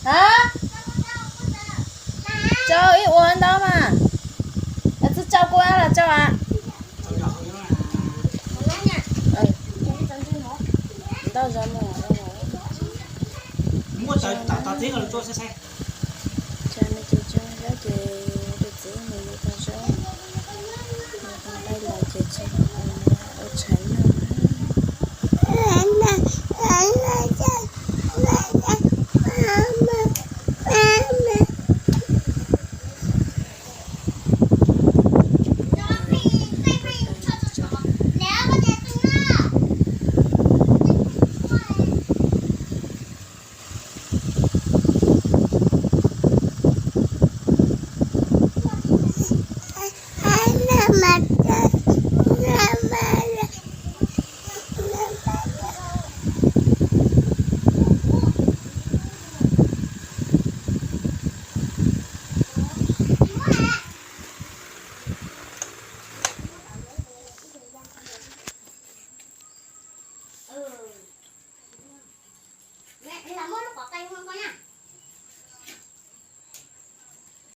Hab, tso ib ua ntau mas. Txwj tso kuv los tso a. Ntau zog mus. Tso me ces tso zaub ces tus txiv mus yuav tau zaub, mus tau nqaij los ces tso ua tshais noj. Muab lub qov qe hu ko na.